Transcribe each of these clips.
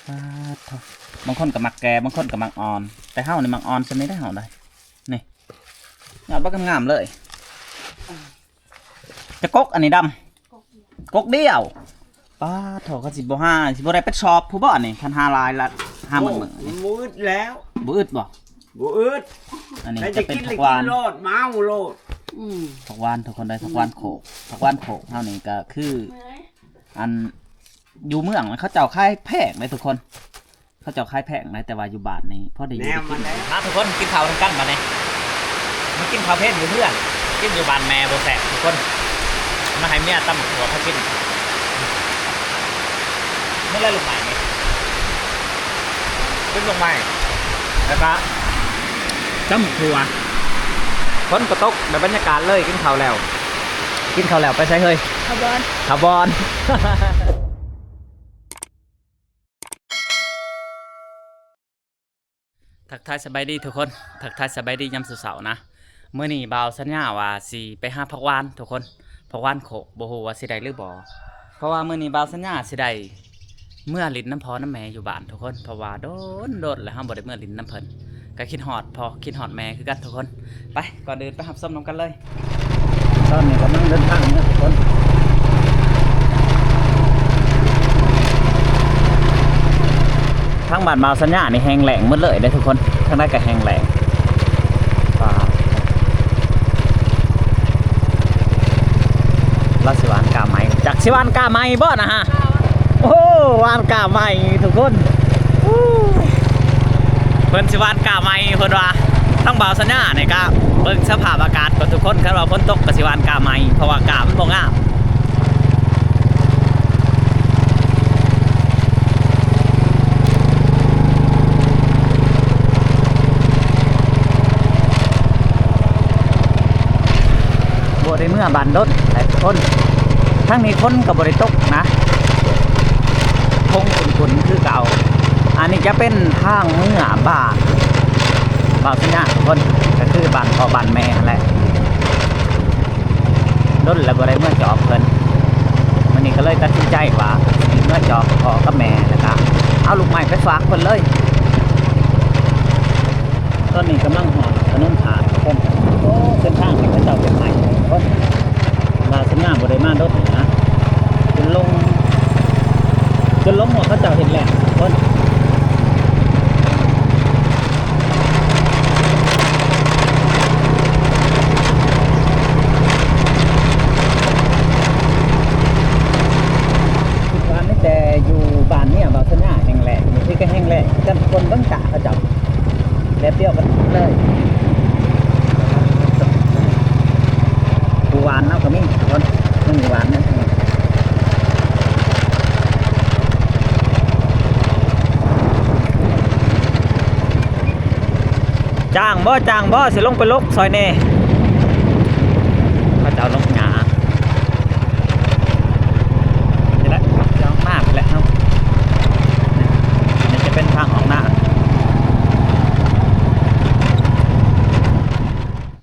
ປາດໂທ້ ບາງຄົນກໍມັກແກ່ ບາງຄົນກໍມັກອ່ອນ ແຕ່ເຮົານີ້ມັກອ່ອນສ່ຳນີ້ໄດ໋ ເຮົາໄດ໋ ນີ້ ຍອດບັກງາມໆເລີຍ. ຈັກກົກອັນນີ້ດຳ? ກົກດຽວ. ປາດໂທ້ ຄັນຊິບໍ່ຫາ ຊິບໍ່ໄດ້ເປັດຊອບພຸ້ນບໍ່ນີ້ ຄັນຫາຫຼາຍລະ ຫາໝົດມື້ນີ້. ບໍ່ອຶດແລ້ວ. ບໍ່ອຶດບໍ່? ບໍ່ອຶດ. ອັນນີ້ຈະເປັນຜັກຫວານ ໂລດ ມາເອົາໂລດ. ອືມ ຜັກຫວານທຸກຄົນເດີ ຜັກຫວານໂຂກ ຜັກຫວານໂຂກເຮົານີ້ກໍຄື ອັນ ຢູ່ເມືອງເຂົາເຈົ້າຂາຍແພງເດ້ທຸກຄົນ ເຂົາເຈົ້າຂາຍແພງເດ້ ແຕ່ວ່າຢູ່ບ້ານນີ້ພໍໄດ້ຢູ່ໄດ້ກິນ. ມາທຸກຄົນ ກິນເຂົ້ານຳກັນບາດນີ້ ມາກິນເຂົ້າເພນຢູ່ເຮືອນ ກິນຢູ່ບ້ານແມ່ບໍ່ແຊບທຸກຄົນ ມາໃຫ້ເມຍຕຳໝາກຖົ່ວພາກິນ. ນີ້ແຫຼະລູກໄມ້ນີ້ ເປັນລູກໄມ້ ແລ້ວກະຕຳໝາກຖົ່ວ ຝົນກໍຕົກ ໄດ້ບັນຍາກາດເລີຍ. ກິນເຂົ້າແລ້ວ ກິນເຂົ້າແລ້ວໄປໃສເຮີ້ຍ? ເຂົ້າບ່ອນ ເຂົ້າບ່ອນ. ທັກທາຍສະບາຍດີທຸກຄົນ ທັກທາຍສະບາຍດີຍາມເຊົ້າໆນະ. ມື້ນີ້ບ່າວສັນຍາວ່າຊິໄປຫາຜັກຫວານທຸກຄົນ ຜັກຫວານໂຂກ ບໍ່ຮູ້ວ່າຊິໄດ້ຫຼືບໍ່ ເພາະວ່າມື້ນີ້ບ່າວສັນຍາຊິໄດ້ເມືອຫຼິ້ນນຳພໍ່ນຳແມ່ຢູ່ບ້ານທຸກຄົນ ເພາະວ່າດົນໆແລ້ວເຮົາບໍ່ໄດ້ເມືອຫຼິ້ນນຳເພິ່ນ ກໍຄິດຮອດພໍ່ຄິດຮອດແມ່ຄືກັນທຸກຄົນ. ໄປ ກ່ອນອື່ນໄປຮັບຊົມນຳກັນເລີຍ. ຕອນນີ້ກຳລັງເດີນທາງເນາະທຸກຄົນ ທາງບ້ານບ່າວສັນຍານີ້ແຫ້ງແລ້ງໝົດເລີຍເດ້ທຸກຄົນ ທາງໃດກໍແຫ້ງແລ້ງ. ປາດ ລາວຊິຫວ່ານກ້າໄມ້ ຈັກຊິຫວ່ານກ້າໄມ້ບໍ່ນະຮະ? ໂອ້ ຫວ່ານກ້າໄມ້ທຸກຄົນ. ເພິ່ນຊິຫວ່ານກ້າໄມ້ເພິ່ນວ່າ. ທາງບ່າວສັນຍານີ້ກະເບິ່ງສະພາບອາກາດກ່ອນທຸກຄົນ ຄັນວ່າຝົນຕົກກະຊິຫວ່ານກ້າໄມ້ ເພາະວ່າກ້າມັນບໍ່ງາມ ບໍ່ໄດ້ເມືອບ້ານດົນຫຼາຍຄົນ. ທາງນີ້ຝົນກໍບໍ່ໄດ້ຕົກນະ ຄົງຂຸ້ນໆຄືເກົ່າ. ອັນນີ້ຈະເປັນທາງເມືອບ້ານບ່າວສັນຍາທຸກຄົນ ກໍຄືບ້ານພໍ່ບ້ານແມ່ຫັ້ນແຫຼະ. ດົນແລ້ວບໍ່ໄດ້ເມືອຈອບເພິ່ນ ມື້ນີ້ກໍເລີຍຕັດສິນໃຈວ່າຊິເມືອຈອບພໍ່ກັບແມ່ ແລ້ວກໍເອົາລູກໄມ້ໄປຝາກເພິ່ນເລີຍ. ຕອນນີ້ກຳລັງຮອດຖະໜົນທາດທຸກຄົນ. ໂອ້ ເສັ້ນທາງທີ່ເຂົາເຈົ້າເຮັດໃໝ່ທຸກຄົນ ວ່າສັນຍາບໍ່ໄດ້ມາດົນນະ ຈົນລົງ ຈົນລົງວ່າເຂົາເຈົ້າເຮັດແລ້ວທຸກຄົນ. ຄິດວ່າມີແຕ່ຢູ່ບ້ານເມຍບ່າວສັນຍາແຫ້ງແລ້ງ ຢູ່ພີ້ກໍແຫ້ງແລ້ງຄືກັນທຸກຄົນ. ເບິ່ງຕາເຂົາເຈົ້າ ແບບດຽວກັນເລີຍ. ຜູ້ຫວ່ານເຮົາກໍມີທຸກຄົນ ຍັງມີຫວ່ານນະ. ຈ້າງບໍ່ ຈ້າງບໍ່ ຊິລົງໄປຫຼົກຊ່ອຍແດ່. ເຂົາເຈົ້າຫຼົກຫຍ້າ ນີ້ແຫຼະ ຈະອອກໜ້າພຸ້ນແຫຼະເຮົາ. ນີ້ຈະເປັນທາງອອກໜ້າ.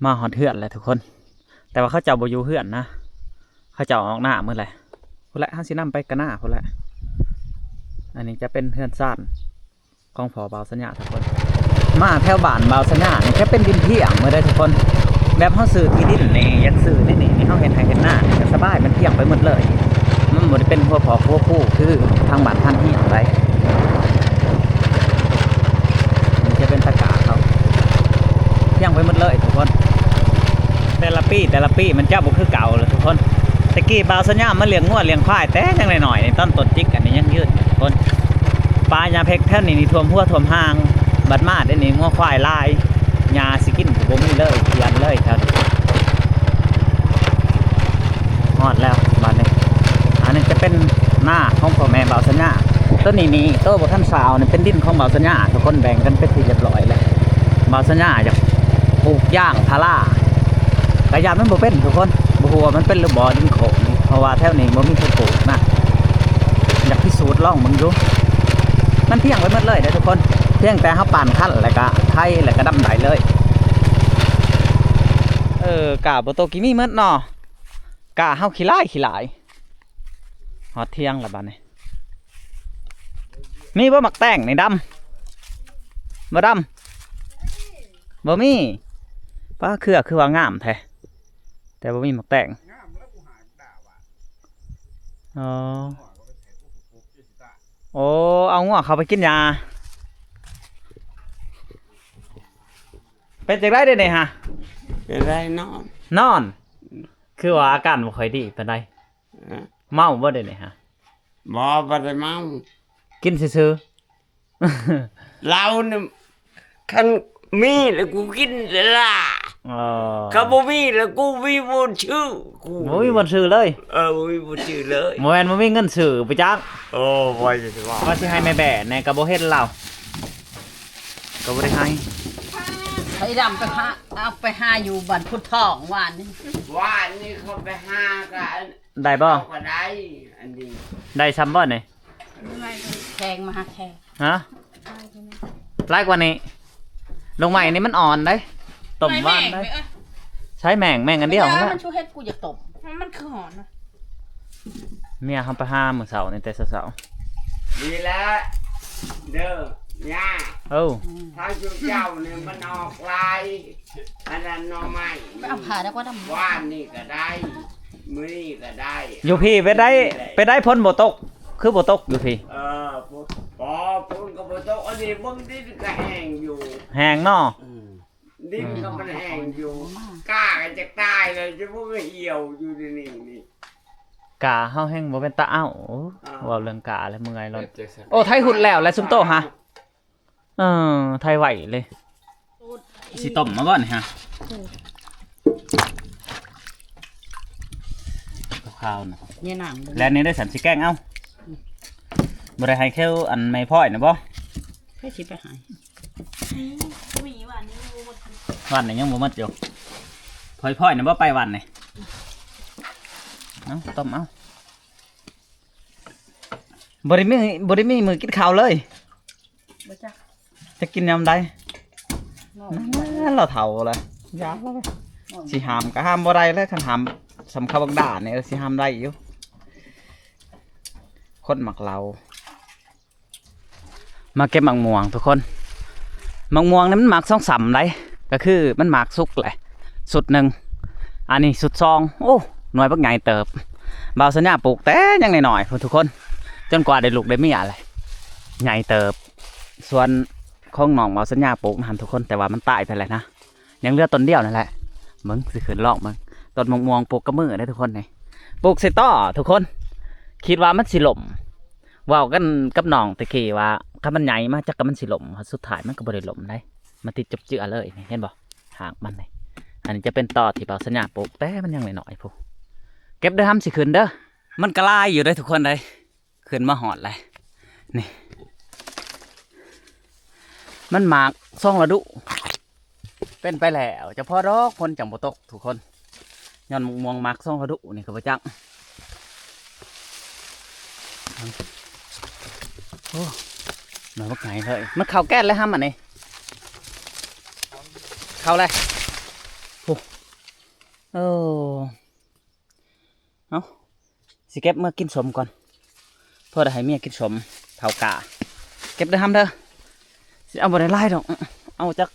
ມາຮອດເຮືອນແລ້ວທຸກຄົນ ແຕ່ວ່າເຂົາເຈົ້າບໍ່ຢູ່ເຮືອນນະ ເຂົາເຈົ້າອອກໜ້າໝົດແຫຼະ. ພຸ້ນແຫຼະ ເຮົາຊິນຳໄປກະໜ້າພຸ້ນແຫຼະ. ອັນນີ້ຈະເປັນເຮືອນຊານ ຂອງພໍ່ບ່າວສັນຍາທຸກຄົນ. ມາແຖວບ້ານບ່າວສັນຍານີ້ຈະເປັນດິນພຽງໝົດເດ້ທຸກຄົນ. ແບບເຮົາຊື້ທີ່ດິນນີ້ ຢາກຊື້ໃນນີ້ນີ້ ເຮົາເຮັດໄຮ່ເຮັດນານີ້ກໍສະບາຍ ມັນພຽງໄປໝົດເລີຍ. ມັນບໍ່ໄດ້ເປັນຫົວພອກຫົວພູຄືທາງບ້ານທ່ານຮຽງໃດ. ມັນຈະເປັນຕະກາເຂົາ ພຽງໄປໝົດເລີຍທຸກຄົນ. ແຕ່ລະປີ ແຕ່ລະປີມັນຈະບໍ່ຄືເກົ່າແລ້ວທຸກຄົນ. ແຕ່ກີ້ບ່າວສັນຍາມາລ້ຽງງົວລ້ຽງຄວາຍແຕ່ຍັງນ້ອຍໆນີ້ ຕອນຕົ້ນຈິກອັນນີ້ຍັງຍືນຢູ່ທຸກຄົນ. ປ່າຫຍ້າເພັກແຖວນີ້ນີ້ຖ້ວມຫົວຖ້ວມຮ່າງ ບັດມາດຽວນີ້ງົວຄວາຍຫຼາຍ ຫຍ້າຊິກິນກໍບໍ່ມີເລີຍ ຂຽນເລີຍແຖວນີ້. ຮອດແລ້ວບາດນີ້ ອັນນີ້ຈະເປັນນາຂອງພໍ່ແມ່ບ່າວສັນຍາ. ໂຕນີ້ນີ້ ໂຕບໍ່ທັນຊາວນີ້ເປັນດິນຂອງບ່າວສັນຍາ ທຸກຄົນ ແບ່ງກັນເປັນທີ່ຮຽບຮ້ອຍແລ້ວ. ບ່າວສັນຍາຢາກປູກຢາງພາລາ ກະຢ້ານມັນບໍ່ເປັນທຸກຄົນ ບໍ່ຮູ້ວ່າມັນເປັນຫຼືບໍ່ ດິນໂຄກນີ້ ເພາະວ່າແຖວນີ້ບໍ່ມີຜູ້ປູກນະ. ຢາກພິສູດລອງເບິ່ງຢູ່ ມັນພຽງໄປໝົດເລີຍເດ້ທຸກຄົນ ພຽງແຕ່ເຮົາປານຄັນ ແລ້ວກະໄຖ ແລ້ວກະດຳໄດ້ເລີຍ. ເອີ ກ້າບໍ່ຕົກ ກິນມີໝົດເນາະ ກ້າເຮົາຂີ້ຫຼາຍ ຂີ້ຫຼາຍ. ຮອດທຽງແລ້ວບາດນີ້ ມີບໍ່ໝາກແຕງນີ້ດຳ? ບໍ່ດຳ? ບໍ່ມີ. ປ້າ ເຄືອຄືວ່າງາມແທ້ ແຕ່ບໍ່ມີໝາກແຕງ. ອໍ ໂອ້ ເອົາງົວເຂົ້າໄປກິນຫຍ້າ. ເປັນຈັ່ງໃດເດນີ້ຫະ? ເປັນໄດ້ນອນ. ນອນ? ຄືວ່າອາການບໍ່ຄ່ອຍດີປານໃດ. ຮະ? ເມົາບໍ່ເດນີ້ຫະ? ບໍ່ ບໍ່ໄດ້ເມົາ. ກິນຊື່ໆ. ເຫຼົ້ານີ້ ຄັນມີແລ້ວກູກິນແລ້ວລະ. ອໍ ຄັນບໍ່ມີແລ້ວກູມີບ່ອນຊື້. ກູບໍ່ມີບ່ອນຊື້ເລີຍ. ເອີ ບໍ່ມີບ່ອນຊື້ເລີຍ. ບໍ່ແມ່ນບໍ່ມີເງິນຊື້ໄປຈັກ. ໂອ້ ວ່າຊິເວົ້າ ວ່າຊິໃຫ້ແມ່ແບ້ແດ່ກໍບໍ່ເຫັນລາວ ກໍບໍ່ໄດ້ໃຫ້. ໄປດຳໄປຫາ ເອົາໄປຫາຢູ່ບ້ານພຸດທອງວານນີ້. ວານນີ້ເຂົາໄປຫາກໍ ໄດ້ບໍ່? ເອົາກໍໄດ້ ອັນນີ້ ໄດ້ຊ່ຳບໍ່ນີ້? ແຂງມາຫາແຂງ. ຮະ? ຫຼາຍກວ່ານີ້. ລົງໃໝ່ນີ້ມັນອ່ອນເດ້ ຕົ້ມຫວານເດ້. ໃຊ້ແມງ ແມງອັນດຽວຫັ້ນແຫຼະ. ມັນຊູເຮັດ ກູຢາກຕົ້ມ. ມັນຄືຫອມນະ. ເມຍເຮົາໄປຫາມື້ເຊົ້ານີ້ ແຕ່ເຊົ້າໆ. ດີແລ້ວເດີ ຍ່າ. ເອີ ທາງຊຸມເຈົ້ານີ້ມັນອອກຫຼາຍ. ອັນນັ້ນໜໍ່ໄມ້ ໄປເອົາຜ້າໄດ້ກວ່ານຳ. ວານນີ້ກໍໄດ້ ມື້ນີ້ກໍໄດ້. ຢູ່ພີ້ເປັນໃດ ເປັນໃດ ຝົນບໍ່ຕົກ ຄືບໍ່ຕົກຢູ່ພີ້? ເອີ ບໍ່ ຝົນກໍບໍ່ຕົກ. ອັນນີ້ເບິ່ງດິນກໍແຫ້ງຢູ່. ແຫ້ງເນາະ. ອືມ ດິນກໍມັນແຫ້ງຢູ່. ກ້າກໍຈະຕາຍແລ້ວ ຈະບໍ່ມາຫ່ຽວຢູ່ໃນນີ້ນີ້. ກ້າເຮົາແຮ່ງບໍ່ເປັນຕາເອົາ. ເວົ້າເລື່ອງກ້າແລ້ວເມື່ອຍໂລດ. ໂອ້ ໄຖຮຸດແລ້ວແຫຼະຊຸມໂຕຫະ. ເອີ ໄທໄວເລີຍ. ຊິຕົ້ມມາບໍ່ນີ້ຮະ? ເອີ ຄາວໆນະ. ແລະນີ້ໄດ້ສັນຊິແກງເອົາ. ອືມ ບໍ່ໄດ້ໃຫ້ເຄວອັນແມ່ພ້ອຍນະບໍ່? ໃຜຊິໄປໃຫ້? ຫວານນີ້ຍັງບໍ່ໝົດຢູ່. ຫວານນີ້ຍັງບໍ່ໝົດຢູ່. ພ້ອຍໆນະບໍ່ໄປຫວານນີ້. ເອົາ ຕົ້ມເອົາ. ບໍ່ໄດ້ມີ ບໍ່ໄດ້ມີມື້ກິນເຂົ້າເລີຍ. ບໍ່ຈັກ ຈະກິນຍາມໃດ? ນັ້ນລາວເຖົ້າແລ້ວ ຢ່າລະ. ຊິຫ້າມກໍຫ້າມບໍ່ໄດ້ແລ້ວ ຄັນຫ້າມສ່ຳເຂົາບັກດານີ້ ເອີ ຊິຫ້າມໄດ້ຢູ່. ຄົນມັກເຫຼົ້າ. ມາເກັບໝາກມ່ວງທຸກຄົນ. ໝາກມ່ວງນີ້ມັນໝາກສອງສ່ຳໃດ໋ ກໍຄືມັນໝາກສຸກແຫຼະ ຊຸດໜຶ່ງ. ອັນນີ້ຊຸດສອງ. ໂອ້ ໜ່ວຍບັກໃຫຍ່ເຕີບ. ບ່າວສັນຍາປູກແຕ່ຍັງນ້ອຍໆພຸ້ນທຸກຄົນ ຈົນກວ່າໄດ້ລູກໄດ້ເມຍແຫຼະ ໃຫຍ່ເຕີບ. ສວນຂອງນ້ອງບ່າວສັນຍາປູກຫັ້ນທຸກຄົນ ແຕ່ວ່າມັນຕາຍໄປແລ້ວນະ. ຍັງເຫຼືອຕົ້ນດຽວນັ້ນແຫຼະ. ເບິ່ງ ຊິຂຶ້ນລອງເບິ່ງ. ຕົ້ນໝາກມ່ວງປູກກັບມືເດ້ທຸກຄົນນີ້. ປູກໃສ່ຕໍ້ທຸກຄົນ. ຄິດວ່າມັນຊິລົ້ມ. ເວົ້າກັນກັບນ້ອງແຕ່ກີ້ວ່າ ຄັນມັນໃຫຍ່ມາຈັກກະມັນຊິລົ້ມ. ສຸດທ້າຍມັນກໍບໍ່ໄດ້ລົ້ມໃດ໋. ມາຕິດຈົບເຈື່ອເລີຍນີ້ ເຫັນບໍ່? ຫາກມັນນີ້. ອັນນີ້ຈະເປັນຕໍ້ທີ່ບ່າວສັນຍາປູກ ແຕ່ມັນຍັງນ້ອຍໆພຸ້ນ. ເກັບເດີ້ ຫ້າມຊິຂຶ້ນເດີ້. ມັນກໍຫຼາຍຢູ່ເດ້ທຸກຄົນເອີຍ. ຂຶ້ນມາຮອດແລ້ວນີ້. ມັນໝາກສອງລະດູ ເປັນໄປແລ້ວ ຈະພໍດອກ ຝົນຈັ່ງບໍ່ຕົກທຸກຄົນ. ຍ້ອນໝາກມ່ວງໝາກສອງລະດູນີ້ກໍບໍ່ຈັກ. ໂອ້ ໜ່ວຍບັກໃຫຍ່ເລີຍ. ມັນເຂົ້າແກ້ນແລ້ວຫ້າມອັນນີ້. ເຂົ້າແລ້ວ. ໂອ້ ໂອ້. ເອົາ ຊິເກັບເມືອກິນສົ້ມກ່ອນ ພໍໄດ້ໃຫ້ເມຍກິນສົ້ມເຖົ້າກ້າ. ເກັບເດີ້ຫ້າມເດີ້. ຊິເອົາບໍ່ໄດ້ຫຼາຍດອກ ເອົາຈັກ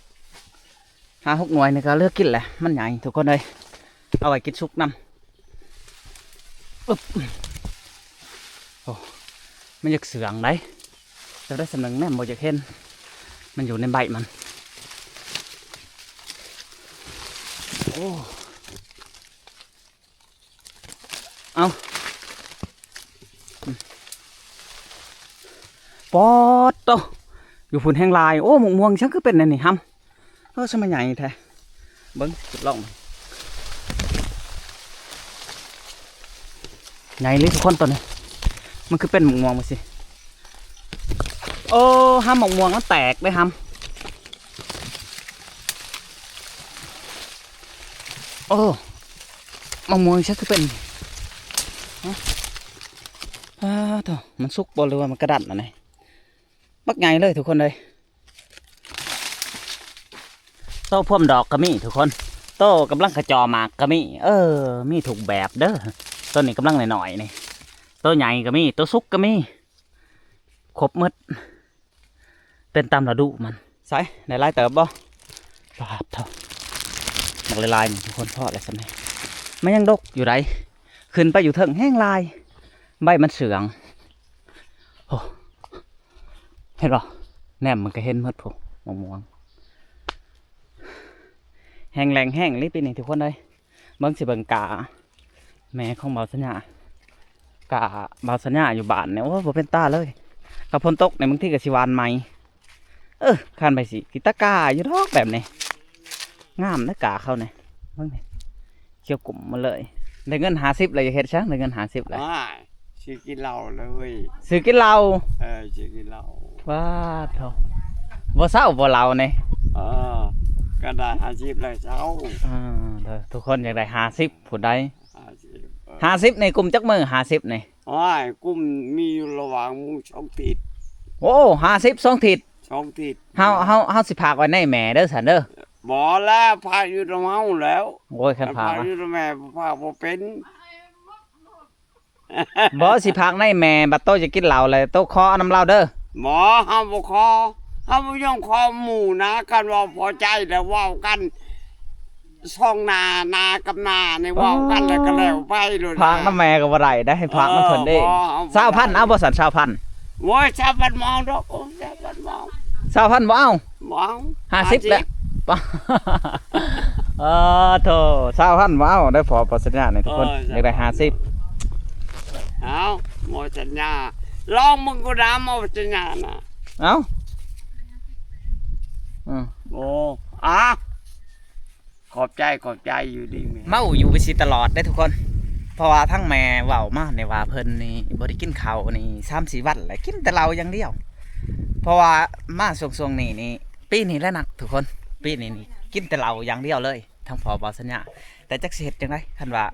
ຫ້າຫົກໜ່ວຍນີ້ກໍເຫຼືອກິນແຫຼະ. ມັນໃຫຍ່ທຸກຄົນເອີຍ. ເອົາໄວ້ກິນສຸກນຳ. ອຶບ ໂອ້ ມັນຢາກເຊື່ອງໃດ໋. ແຕ່ໄດ້ສ່ຳໜຶ່ງແນມບໍ່ຢາກເຫັນ ມັນຢູ່ໃນໃບມັນ. ໂອ້ ເອົາ ປອດໂຕ ຢູ່ພຸ້ນແຮ່ງຫຼາຍ. ໂອ້ ໝາກມ່ວງຊັ້ນຄືເປັນແນວນີ້ຫ້ຳ. ເອີ ສະມາໃຫຍ່ແທ້. ເບິ່ງ ທົດລອງ ໃຫຍ່ເລີຍທຸກຄົນ. ໂຕນີ້ມັນຄືເປັນໝາກມ່ວງຈັ່ງຊີ້. ໂອ້ ຫ້ຳ ໝາກມ່ວງມັນແຕກເດ້ຫ້ຳ. ໂອ້ ໝາກມ່ວງຊັ້ນຄືເປັນ ຮະ? ອ້າໂທ້ ມັນສຸກບໍ່ ຫຼືວ່າມັນກະດັນອັນນີ້? ບັກໃຫຍ່ເລີຍທຸກຄົນເອີຍ. ໂຕພວມດອກກໍມີທຸກຄົນ ໂຕກຳລັງຂະຈໍ່ໝາກກໍມີ. ເອີ ມີທຸກແບບເດີ້. ໂຕນີ້ກຳລັງນ້ອຍໆນີ້ ໂຕໃຫຍ່ກໍມີ ໂຕສຸກກໍມີ. ຄົບໝົດ ເປັນຕາມລະດູມັນ. ໃສ ໄດ້ຫຼາຍເຕີບບໍ່? ປາດເຖາະ ບັກຫຼາຍໆ ນີ້ທຸກຄົນ ພໍແລ້ວຊັ້ນນີ້. ມັນຍັງດົກຢູ່ໃດ໋ ຂຶ້ນໄປຢູ່ເທິງແຮງຫຼາຍ ໃບມັນເຊື່ອງ. ໂອ້ ເຫັນບໍ່? ແນມມັນກໍເຫັນໝົດພຸ້ນ ມະມ່ວງ ແຮງແລ້ງແຮງອີ່ຫຼີປີນີ້ທຸກຄົນເອີຍ. ເບິ່ງ ຊິເບິ່ງກ້າແມ່ຂອງເບົາສັນຍາ ກ້າເບົາສັນຍາຢູ່ບ້ານນີ້ ໂອ້ ບໍ່ເປັນຕາເລີຍ. ຄັນຝົນຕົກນີ້ ບາງທີກໍຊິຫວ່ານໃໝ່. ເອີ ຄັນໄປຊິກິນຕາກ້າຢູ່ດອກແບບນີ້ ງາມເດ້ກ້າເຂົານີ້. ເບິ່ງນີ້ ຂຽວກຸ້ມໝົດເລີຍ. ໄດ້ເງິນຫ້າສິບແລ້ວ ຢາກເຮັດຫຍັງ? ໄດ້ເງິນຫ້າສິບແລ້ວ ອ້າຍ ຊື້ກິນເຫຼົ້າເລີຍ ຊື້ກິນເຫຼົ້າ. ເອີ ຊື້ກິນເຫຼົ້າ. ປາດໂທ ບໍ່ເຊົາບໍ່ເຫຼົ້ານີ້. ເອີ ກໍໄດ້ຫ້າສິບແລ້ວເຊົາ. ອ່າ ເດີ ທຸກຄົນຢາກໄດ້ຫ້າສິບ ຜູ້ໃດ ຫ້າສິບ ເອີ ຫ້າສິບນີ້ກຸ້ມຈັກມື້? ຫ້າສິບນີ້ ໂອ້ຍ ກຸ້ມມີຢູ່ລະຫວ່າງມື້ສອງທິດ. ໂອ້ ຫ້າສິບ ສອງທິດ ສອງທິດ. ເຮົາ ເຮົາ ເຮົາຊິຝາກໄວ້ໃນແມ່ເດີຊັ້ນເດີ. ບໍ່ແລ້ວ ຝາກຢູ່ນຳເຮົາແລ້ວ. ໂອ້ຍ ຄັນຝາກ ຝາກຢູ່ນຳແມ່ ຝາກບໍ່ເປັນ. ບໍ່ ຊິຝາກໃນແມ່ ບັດໂຕຈະກິນເຫຼົ້າແລ້ວ ໂຕຂໍເອົານຳລາວເດີ. ບໍ່ ເຮົາບໍ່ຂໍ ເຮົາບໍ່ຍອມຂໍໝູ່ນະ. ຄັນວ່າພໍໃຈແລ້ວເວົ້າກັນ ສອງໜ້າ ໜ້າກັບໜ້ານີ້ເວົ້າກັນແລ້ວກໍແລ້ວໄປໂລດ. ຝາກນຳແມ່ກໍບໍ່ໄດ້ໄດ໋ ໃຫ້ຝາກນຳເພິ່ນເດ້. ເອີ ບໍ່ ເອົາ ຊາວພັນ ເອົາບໍ່ຊັ້ນ ຊາວພັນ? ໂອ້ຍ ຊາວພັນບໍ່ເອົາດອກ ໂອ້ຍ ຊາວພັນບໍ່ເອົາ. ຊາວພັນບໍ່ເອົາ? ບໍ່ເອົາ ຫ້າສິບແຫຼະ ຫ້າສິບ. ເອີ ໂທ້ ຊາວພັນບໍ່ເອົາໄດ໋ ພໍ່ເບົາສັນຍານີ້ທຸກຄົນ. ເອີ ຢາກໄດ້ຫ້າສິບ. ເອົາ ເບົາສັນຍາ ລອງເບິ່ງກໍໄດ້ ເບົາສັນຍານະ. ເອົ້າ ອືມ ໂອ້ ອາ ຂອບໃຈ ຂອບໃຈ ຢູ່ດີມີແຮງ. ເມົາຢູ່ໄປຊິຕະຫຼອດເດ້ທຸກຄົນ ເພາະວ່າທັງແມ່ເວົ້າມານີ້ວ່າເພິ່ນນີ້ບໍ່ໄດ້ກິນເຂົ້ານີ້ສາມສີ່ວັນແລ້ວ ກິນແຕ່ເຫຼົ້າຢ່າງດຽວ. ເພາະວ່າມາຊ່ວງໆນີ້ນີ້ ປີນີ້ແຫຼະໜັກທຸກຄົນ ປີນີ້ນີ້ກິນແຕ່ເຫຼົ້າຢ່າງດຽວເລີຍ ທັງພໍ່ເບົາສັນຍາ. ແຕ່ຈັກຊິເຮັດຈັ່ງໃດ ຄັນວ່າ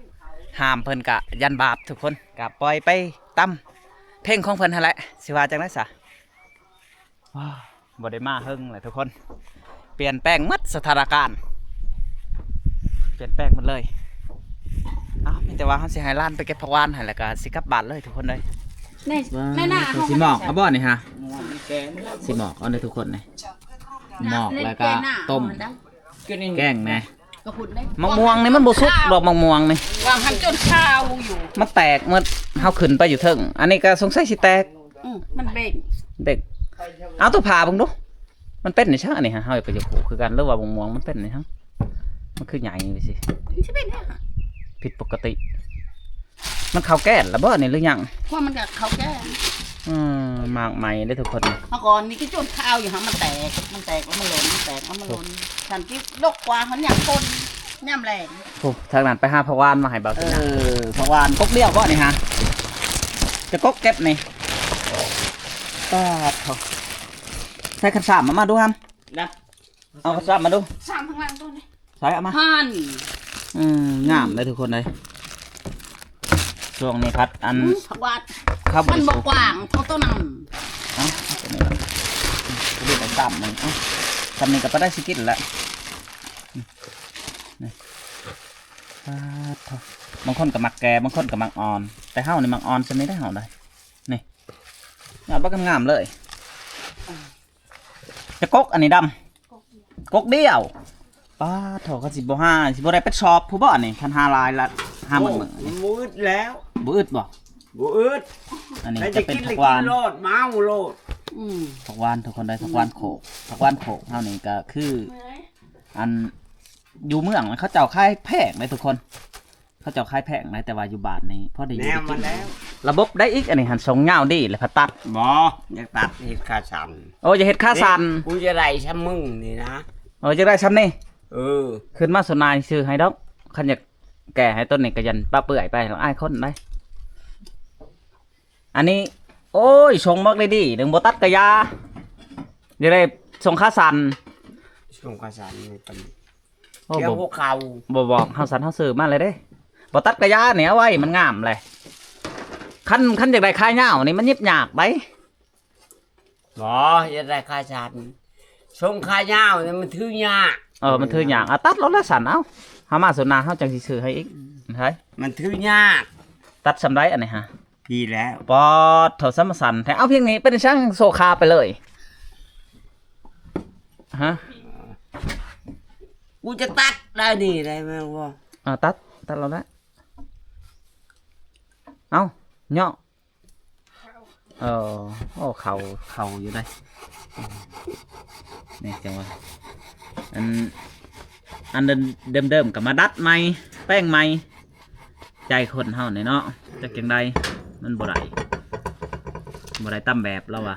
ຫ້າມເພິ່ນກະຢ້ານບາບທຸກຄົນ ກະປ່ອຍໄປຕາມເພງຂອງເພິ່ນຫັ້ນແຫຼະ ຊິວ່າຈັ່ງໃດຊະ. ວ້າ ບໍ່ໄດ້ມາເຫິງແລ້ວທຸກຄົນ ປ່ຽນແປງໝົດສະຖານະການ ປ່ຽນແປງໝົດເລີຍ. ອ້າວ ມີແຕ່ວ່າເຮົາຊິໃຫ້ຫຼານໄປເກັບຜັກຫວານໃຫ້ ແລ້ວກໍຊິກັບບ້ານເລີຍທຸກຄົນເອີຍ. ໃນ ໃນໜ້າເຮົາຊິໝອກເອົາບໍ່ນີ້ຮະ? ຊິໝອກເອົາເດີທຸກຄົນນີ້ ໝອກແລ້ວກໍຕົ້ມ ແກງແດ່. ໝາກມ່ວງນີ້ມັນບໍ່ສຸກດອກ ໝາກມ່ວງນີ້ ວ່າຫັ້ນຈົນຂາວຢູ່ ມັນແຕກໝົດ ເຮົາຂຶ້ນໄປຢູ່ເທິງ ອັນນີ້ກໍສົງໄສຊິແຕກ. ອືມ ມັນເບັງ ເດັກ ເອົາໂຕຜ່າເບິ່ງດູ ມັນເປັນນີ້ຊະ ອັນນີ້ຮະ ເຮົາກໍຢາກຮູ້ຄືກັນ ຫຼືວ່າໝາກມ່ວງມັນເປັນນີ້ຮະ ມັນຄືໃຫຍ່ໄປຊິ ຊິເປັນຫຍັງ ຜິດປົກກະຕິ. ມັນເຂົ້າແກ້ນລະບໍ່ນີ້ ຫຼືຫຍັງ? ພວກມັນກໍເຂົ້າແກ້ນ. ອືມ ໝາກໃໝ່ເດ້ທຸກຄົນ. ເມື່ອກ່ອນນີ້ກໍຈົນຂາວຢູ່ຫາ ມັນແຕກ ມັນແຕກແລ້ວມັນຫຼົ່ນ ມັນແຕກແລ້ວມັນຫຼົ່ນ. ສັນຕິດກກວ່າ ເຮົາຍາມຝົນຍາມແລ້ງ. ໂອ້ ທາງນັ້ນໄປຫາຜັກຫວານມາໃຫ້ເບົາສັນຍາ. ເອີ ຜັກຫວານກົກດຽວບໍ່ນີ້ຮະ? ຈະກົກເກັບນີ້. ປາດໂທ້ ໃສ່ຄັນສາມມາ ມາດູຫັ້ນນະ. ເອົາສາມມາດູ ສາມຂ້າງຫຼັງຕົວນີ້ ໃສ່ເອົາມາ ຫັ້ນ. ອືມ ງາມເດ້ທຸກຄົນເດ້. ຊ່ວງນີ້ພັດອັນ ອືມ ຜັກຫວານ ເຂົາບໍ່ ມັນບໍ່ກວ້າງເທົ່າຕົວນັ້ນ. ເອົາ ເອົາຕົວນີ້ກ່ອນ ຕົວນີ້ໄດ້ສາມໜຶ່ງ. ເອົາ ສ່ຳນີ້ກໍພໍໄດ້ຊິກິນແລ້ວ. ນີ້ ປາດໂທ້ ບາງຄົນກໍມັກແກ່ ບາງຄົນກໍມັກອ່ອນ ແຕ່ເຮົານີ້ມັກອ່ອນສ່ຳນີ້ໄດ໋ ເຮົາໄດ໋. ນີ້ ຍອດບັກງາມໆເລີຍ. ຈະກົກອັນນີ້ດຳ ກົກດຽວ. ປາດໂທ້ ຄັນຊິບໍ່ຫາ ຊິບໍ່ໄດ້ເປັດຊອບຜູ້ບໍ່ນີ້ ຄັນຫາຫຼາຍລະຫາໝົດມື້ນີ້. ບໍ່ອຶດແລ້ວ ບໍ່ອຶດບໍ່? ບໍ່ອຶດ. ອັນນີ້ຈະເປັນຜັກຫວານ ໂລດ ມາເອົາໂລດ. ອືມ ຜັກຫວານທຸກຄົນເດ້ ຜັກຫວານໂຂກ ຜັກຫວານໂຂກເຮົານີ້ກໍຄື ອັນ ຢູ່ເມືອງເຂົາເຈົ້າຂາຍແພງເດ້ທຸກຄົນ. ເຂົາເຈົ້າຂາຍແພງນະ ແຕ່ວ່າຢູ່ບ້ານນີ້ພໍໄດ້ຢູ່ໄດ້ກິນ. ລະບົບໄດ້ອີກ ອັນນີ້ຫັ້ນ ຊົງຍາວດີ ແລ້ວພັດຕັດ. ບໍ່ ຢາກຕັດເຮັດຂາສັ້ນ. ໂອ້ ຢາກເຮັດຂາສັ້ນ. ກູຈະໄດ້ຊ່ຳມຶງນີ້ນະ. ໂອ້ ຢາກໄດ້ຊ່ຳນີ້. ເອີ ຂຶ້ນມາສ່ວນນາຍຊື້ໃຫ້ດອກ. ຄັນຢາກແກ່ໃຫ້ຕົ້ນນີ້ກໍຢ້ານປະເປື່ອຍໄປ ລະອາຍຄົນໄດ໋. ອັນນີ້ ໂອ້ຍ ຊົງບັກດີໆ ໜຶ່ງບໍ່ຕັດກະຢ່າ. ຢາກໄດ້ຊົງຂາສັ້ນ ຊົງຂາສັ້ນນີ້ ໂອ້ ບໍ່ ຫົວເຂົ່າ ບໍ່ບອກເຮົາ ສັນເຮົາຊື້ມາແລ້ວເດ້. ບໍ່ຕັດກະຢ່ານີ້ ເອົາໄວ້ມັນງາມແຫຼະ. ຄັນ ຄັນຢາກໄດ້ຂາຍາວນີ້ ມັນຫຍິບຍາກໄດ໋. ບໍ່ ຢາກໄດ້ຂາສັ້ນ ຊົງຂາຍາວນີ້ມັນຖືຍາກ. ເອີ ມັນຖືຍາກ. ເອົາ ຕັດໂລດແຫຼະສັນ. ເອົາ ເຮົາມາສ່ວນໜ້າ ເຮົາຈັ່ງຊິຊື້ໃຫ້ອີກ. ອືມ ໃຫ້ ມັນຖືຍາກ. ຕັດຊ່ຳໃດອັນນີ້ຫະ? ປີແລ້ວ. ປອດໂທ ສຳມະສັນແທ້. ເອົາ ພຽງນີ້ເປັນຫຍັງໂຊຄາໄປເລີຍ? ຮະ? ກູຈະຕັດໄດ້ນີ້ ໄດ້ແມ່ນບໍ່? ອ່າ ຕັດ ຕັດແລ້ວແຫຼະ. ເອົາ ເຍາະ. ເອີ ໂອ້ ເຂົ້າ ເຂົ້າຢູ່ໄດ໋ ນີ້ ຈັ່ງວ່າ ອັນ ອັນເດີມໆກໍມາດັດໃໝ່ ແປງໃໝ່ ໃຈຄົນເຮົານີ້ເນາະ ຈັກຈັ່ງໃດ ມັນບໍ່ໄດ້ ບໍ່ໄດ້ຕາມແບບລາວວ່າ.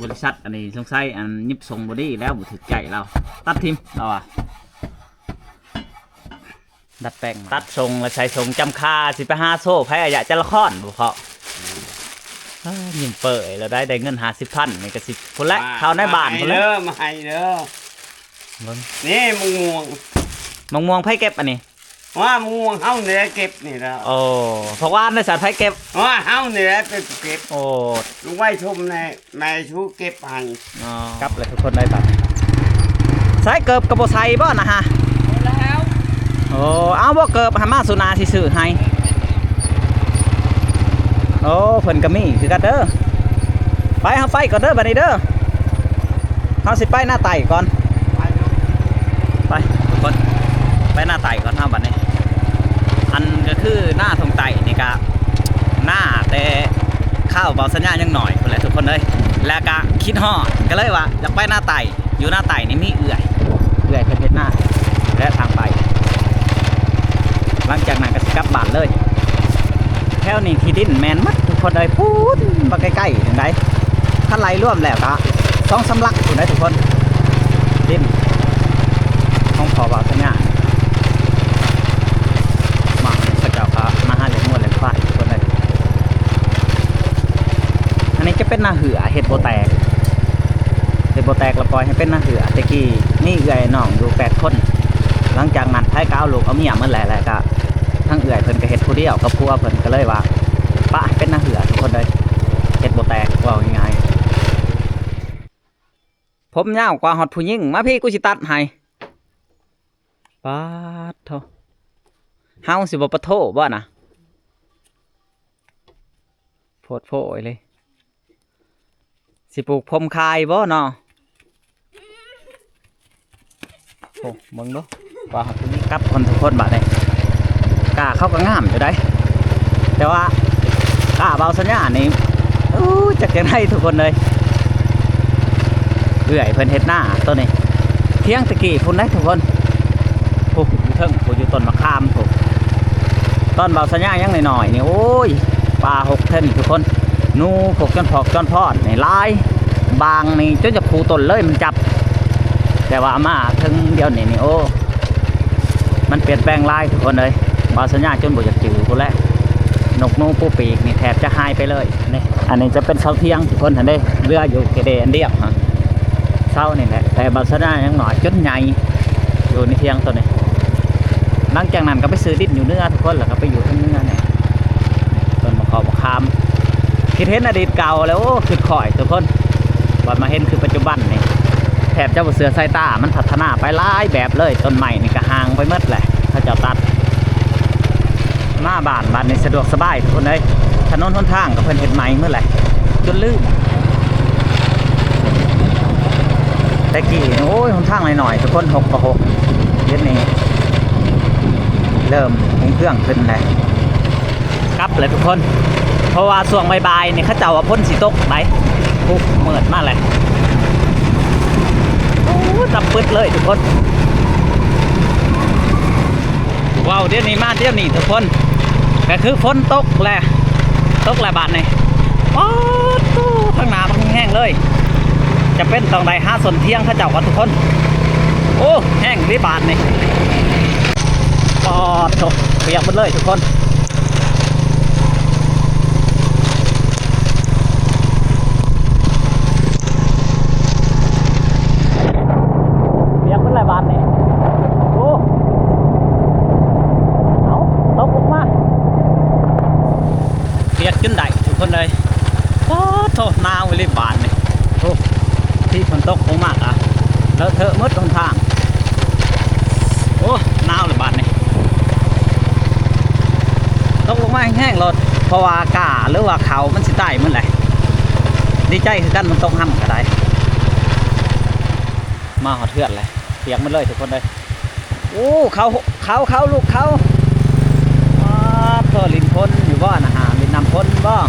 ບໍລິສັດອັນນີ້ສົງໄສອັນຫຍິບຊົງບໍ່ດີແລ້ວ ບໍ່ຖືກໃຈລາວ ຕັດຖິ້ມລາວວ່າ. ດັດແປງ ຕັດຊົງແລ້ວໃສ່ຊົງຈຳຄາ ຊິໄປຫາໂຊໃຜອາຍະຈະລະຄອນບໍ່ເພາະ. ເອີ ຍິ້ມເປີຍແລ້ວໄດ້ ໄດ້ເງິນຫ້າສິບພັນນີ້ກໍຊິພຸ້ນແຫຼະ ມາ ເຂົ້າໃນບ້ານພຸ້ນແຫຼະ ມາໃຫ້ເດີ ມາໃຫ້ເດີ. ເບິ່ງ ນີ້ ມະມ່ວງ ມະມ່ວງໃຜເກັບອັນນີ້? ວ່າ ມະມ່ວງເຮົານີ້ແຫຼະເກັບນີ້ແຫຼະ. ໂອ້ ຜັກຫວານໃນສັດໃຜເກັບ? ວ່າ ເຮົານີ້ແຫຼະເປັນເກັບ. ໂອ້ ລຸງໄວ້ຊົມແນ່ ແມ່ຊູເກັບໃຫ້. ອໍ ກັບແລ້ວທຸກຄົນໄດ້ບັດ. ໃສ່ເກີບກໍບໍ່ໃສ່ບໍ່ນະຮະ? ບໍ່ແລ້ວ. ໂອ້ ເອົາບໍ່ເກີບຫາ ມາສູ່ໜ້າຊິຊື້ໃຫ້. ໂອ້ ເພິ່ນກໍມີຄືກັນເດີ. ໄປ ເຮົາໄປກ່ອນເດີບັດນີ້ເດີ. ເຮົາຊິໄປນາໄຕ້ກ່ອນ ໄປເນາະ ໄປທຸກຄົນ ໄປນາໄຕ້ກ່ອນເຮົາບັດນີ້. ອັນກໍຄືນາທົ່ງໃຕ້ນີ້ກະ ນາແຕ່ຄາວເບົາສັນຍາຍັງໜ້ອຍພຸ້ນແຫຼະທຸກຄົນເອີຍ ແລ້ວກະຄິດຮອດ ກໍເລີຍວ່າຢາກໄປນາໃຕ້. ຢູ່ນາໃຕ້ນີ້ມີເອື້ອຍ ເອື້ອຍເພິ່ນເຮັດນາ ແລະ ທາງໄປ ຫຼັງຈາກນັ້ນກໍຊິກັບບ້ານເລີຍ. ແຖວນີ້ທີ່ດິນແມ່ນໝົດທຸກຄົນເອີຍ ພຸ້ນ ບັກໄກໆ ຈັ່ງໃດ ຄັນໄລ່ລວມແລ້ວກໍສອງສາມຫຼັກພຸ້ນເດ້ທຸກຄົນ ດິນຂອງພໍ່ບ່າວສັນຍາ. ມາ ເຂົາເຈົ້າກໍມາຫາລ້ຽງງົວລ້ຽງຄວາຍທຸກຄົນເອີຍ. ອັນນີ້ຈະເປັນນາເຫືອ ເຮັດບໍ່ແຕກ ເຮັດບໍ່ແຕກແລ້ວປ່ອຍໃຫ້ເປັນນາເຫືອ. ແຕ່ກີ້ມີເອື້ອຍນ້ອງຢູ່ແປດຄົນ ຫຼັງຈາກນັ້ນໃຜກໍເອົາລູກເອົາເມຍໝົດແຫຼະ ແລ້ວກໍທາງເອື້ອຍເພິ່ນກໍເຮັດຜູ້ດຽວກັບຜົວເພິ່ນ ກໍເລີຍວ່າປະໃຫ້ເປັນນາເຫືອທຸກຄົນເອີຍ ເຮັດບໍ່ແຕກ ເວົ້າງ່າຍໆ. ຜົມຍາວກວ່າຮອດຜູ້ຍິງ ມາພີ້ ກູຊິຕັດໃຫ້. ປາດໂທ ເຮົາຊິບໍ່ປະໂທບໍ່ນະ? ໂພດໂພເລີຍ ຊິປູກຜົມຂາຍບໍ່ເນາະ? ໂອ້ ເບິ່ງດູ ວ່າເຮົາຊິມີກັບຄົນທຸກຄົນບາດນີ້. ກ້າເຂົາກໍງາມຢູ່ໃດ ແຕ່ວ່າກ້າເບົາສັນຍານີ້ ໂອ້ ຈັກຈັ່ງໃດທຸກຄົນເອີຍ. ເອື້ອຍເພິ່ນເຮັດນາໂຕນີ້ ທຽງແຕ່ກີ້ພຸ້ນໃດ໋ທຸກຄົນ. ໂອ້ ຢູ່ເທິງພຸ້ນ ຢູ່ຕົ້ນມະຂາມພຸ້ນ. ຕອນເບົາສັນຍາຍັງນ້ອຍໆນີ້ ໂອ້ຍ ປ່າຮົກແທ້ນີ້ທຸກຄົນ ໜູພວກຈອນພອກຈອນພອນນີ້ຫຼາຍ ບາງນີ້ຈົນຈະຄູ່ຕົ້ນເລີຍມັນຈັບ. ແຕ່ວ່າມາເຖິງດຽວນີ້ນີ້ ໂອ້ ມັນປ່ຽນແປງຫຼາຍທຸກຄົນເອີຍ. ເບົາສັນຍາຈົນບໍ່ຢາກຈື່ພຸ້ນແຫຼະ ນົກໜູປູປີກນີ້ແທບຈະຫາຍໄປເລີຍ. ນີ້ ອັນນີ້ຈະເປັນເສົາທຽງທຸກຄົນຫັ້ນເດ້ ເຫຼືອຢູ່ແຄ່ອັນດຽວຫັ້ນ ເສົານີ້ແຫຼະ. ແຕ່ເບົາສັນຍາຍັງນ້ອຍຈົນໃຫຍ່ ຢູ່ໃນທຽງໂຕນີ້. ຫຼັງຈາກນັ້ນກໍໄປຊື້ດິນຢູ່ເໜືອທຸກຄົນ ແລ້ວກໍໄປຢູ່ທາງເໜືອນີ້ ຕົ້ນໝາກເຂົ້າໝາກຂາມ. ຄິດເຫັນອະດີດເກົ່າແລ້ວ ໂອ້ ຄິດຄ່ອຍທຸກຄົນ ບັດມາເຫັນຄືປັດຈຸບັນນີ້ ແທບຈະບໍ່ເຊື່ອສາຍຕາ ມັນພັດທະນາໄປຫຼາຍແບບເລີຍ. ຕົ້ນໄມ້ນີ້ກໍຫ່າງໄປໝົດແຫຼະ ເຂົາເຈົ້າຕັດ. ມາບ້ານບັດນີ້ສະດວກສະບາຍທຸກຄົນເອີຍ ຖະໜົນຫົນທາງກໍເພິ່ນເຮັດໃໝ່ໝົດແຫຼະ ຈົນລືມ. ແຕ່ກີ້ ໂອ້ຍ ຫົນທາງນ້ອຍໆ ທຸກຄົນ ຮົກກໍຮົກ ດຽວນີ້ເລີ່ມຮຸ່ງເຮືອງຂຶ້ນແລ້ວ. ກັບແລ້ວທຸກຄົນ ເພາະວ່າຊ່ວງບ່າຍໆນີ້ເຂົາເຈົ້າວ່າຝົນຊິຕົກໃດ໋. ໂອ້ ມືດມາແລ້ວ ໂອ້ ດຳປຶດເລີຍທຸກຄົນ. ເວົ້າດຽວນີ້ມາດຽວນີ້ທຸກຄົນ ກໍຄືຝົນຕົກແຫຼະ ຕົກແລ້ວບາດນີ້. ໂອ້ ທາງໜ້າບັກແຮງເລີຍ ຈຳເປັນຕ້ອງໄດ້ຫາສົ້ນທຽງເຂົາເຈົ້າກ່ອນທຸກຄົນ. ໂອ້ ແຮງເດບາດນີ້ ປອດໂທ ປຽກໝົດເລີຍທຸກຄົນ. ປຽກໝົດແລ້ວບາດນີ້ ໂອ້ ເອົາ ຕົກລົງມາ ປຽກຈົນໄດ້ທຸກຄົນເອີຍ. ໂອ້ໂທ ໜາວອີ່ຫຼີບາດນີ້ ໂອ້ ທີ່ຝົນຕົກລົງມາກະເລາະເທາະໝົດຫົນທາງ. ໂອ້ ໜາວແລ້ວບາດນີ້ ຕົກລົງມາແຮງໆໂລດ. ເພາະວ່າກ້າ ຫຼືວ່າເຂົ້າມັນຊິຕາຍໝົດແຫຼະ. ດີໃຈຄືກັນ ມັນຕົກຮຳກໍໄດ້. ມາຮອດເຮືອນແລ້ວ ປຽກໝົດເລີຍທຸກຄົນເອີຍ. ໂອ້ ເຂົ້າ ເຂົ້າ ເຂົ້າ ລູກເຂົ້າ. ປາດໂທ້ ຫຼິ້ນຝົນຢູ່ບໍ່ນະ ຫາຫຼິ້ນນ້ຳຝົນບໍ່?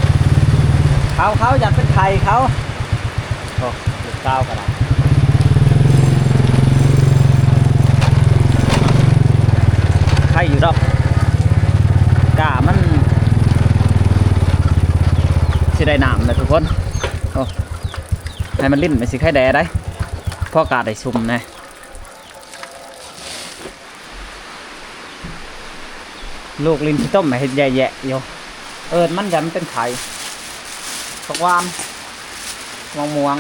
ເຂົ້າ ເຂົ້າ ຢ້ານເປັນໄຂ້ເຂົ້າ. ໂອ້ ລູກສາວກໍໄດ້ ໄຄຢູ່ດອກ ກ້າມັນຊິໄດ້ນ້ຳແຫຼະທຸກຄົນ. ໂອ້ ໃຫ້ມັນຫຼິ້ນ ມັນຊິໄຄແດ່ໄດ໋ ພໍກ້າໄດ້ຊຸ່ມແດ່. ລູກຫຼິ້ນຂີ້ຕົມເຮັດແຢະໆຢູ່. ເອີ ມັນຢ້ານມັນເປັນໄຂ້. ຜັກຫວານ ໝາກມ່ວງ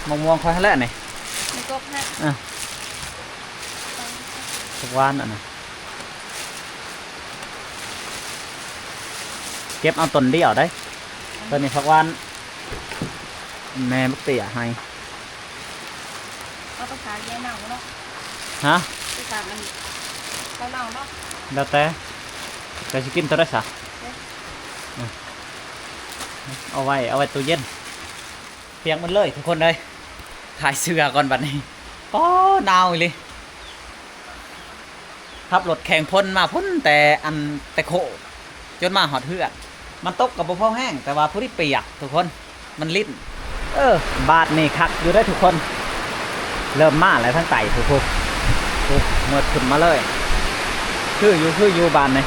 ໝາກມ່ວງຂ້ອຍຫັ້ນແຫຼະນີ້. ມັນກົກໃຫ້ ອ່ະ ຜັກຫວານອັນນັ້ນ ເກັບເອົາຕົ້ນດຽວໄດ໋. ຕອນນີ້ຜັກຫວານ ແມ່ບັກເຕ້ຍໃຫ້. ເອົາໄປຂາຍແກ່ເນົ່າເນາະ. ຮະ? ໄປຂາຍອັນເຂົາເນົ່າເນາະ. ແລ້ວແຕ່ ເຈົ້າຊິກິນໂຕໃດຊະ? ເອີ ເອົາໄວ້ ເອົາໄວ້ຕູ້ເຢັນ. ປຽກໝົດເລີຍທຸກຄົນເອີຍ. ຖ່າຍເສື້ອກ່ອນບັດນີ້. ໂອ້ ໜາວອີ່ຫຼີ. ຂັບລົດແຂ່ງຝົນມາພຸ້ນ ແຕ່ອັນ ແຕ່ໂຄກ ຈົນມາຮອດເຮືອນ. ມັນຕົກກໍບໍ່ພໍແຮງ ແຕ່ວ່າພໍດີປຽກທຸກຄົນ ມັນລິ້ນ. ເອີ ບາດນີ້ຄັກຢູ່ເດີທຸກຄົນ ເລີ່ມມາແລ້ວທາງໃຕ້ພຸ້ນ ພຸ້ນ ພຸ້ນ ໝົດຂຶ້ນມາເລີຍ. ຄືຢູ່ ຄືຢູ່ບາດນີ້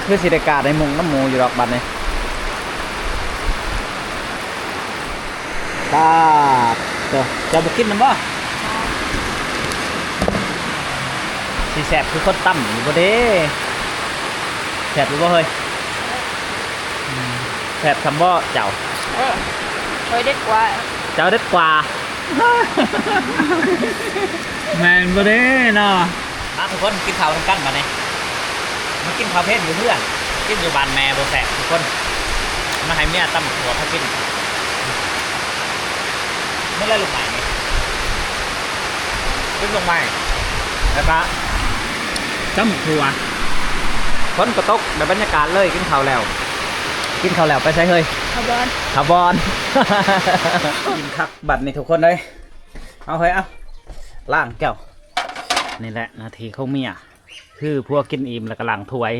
ຄືຊິໄດ້ກ້າໄດ້ມຸງນຳໝູ່ຢູ່ດອກບາດນີ້. ປາດໂທ້ ເຈົ້າບໍ່ກິນນຳບໍ່? ຊິແຊບຄືຄົນຕຳຢູ່ບໍ່ເດ? ແຊບຢູ່ບໍ່ເຮີ້ຍ? ອືມ ແຊບສ່ຳບໍ່ເຈົ້າ? ເອີ ຂ້ອຍເດັດກວ່າ. ເຈົ້າເດັດກວ່າ ແມ່ນບໍ່ເດເນາະ? ມາທຸກຄົນ ກິນເຂົ້ານຳກັນບາດນີ້. ມາກິນເຂົ້າເພນຢູ່ເຮືອນ ກິນຢູ່ບ້ານແມ່ບໍ່ແຊບທຸກຄົນ. ມາໃຫ້ເມຍຕຳໝາກຖົ່ວພາກິນ. ມື້ແລກລູກໃໝ່ນີ້ ກິນລູກໃໝ່ ແລ້ວກະຕຳໝາກຖົ່ວ. ຝົນກໍຕົກ ໄດ້ບັນຍາກາດເລີຍ. ກິນເຂົ້າແລ້ວ ກິນເຂົ້າແລ້ວໄປໃສເຮີ້ຍ? ເຂົ້າບ່ອນ ເຂົ້າບ່ອນ. ກິນຄັກບັດນີ້ທຸກຄົນເອີຍ. ເອົາເຮີ້ຍ ເອົາ ລ້າງແກ້ວ. ນີ້ແຫຼະໜ້າທີ່ຂອງເມຍ ຄືຜົວກິນອີ່ມແລ້ວກໍລ້າງຖ້ວຍ.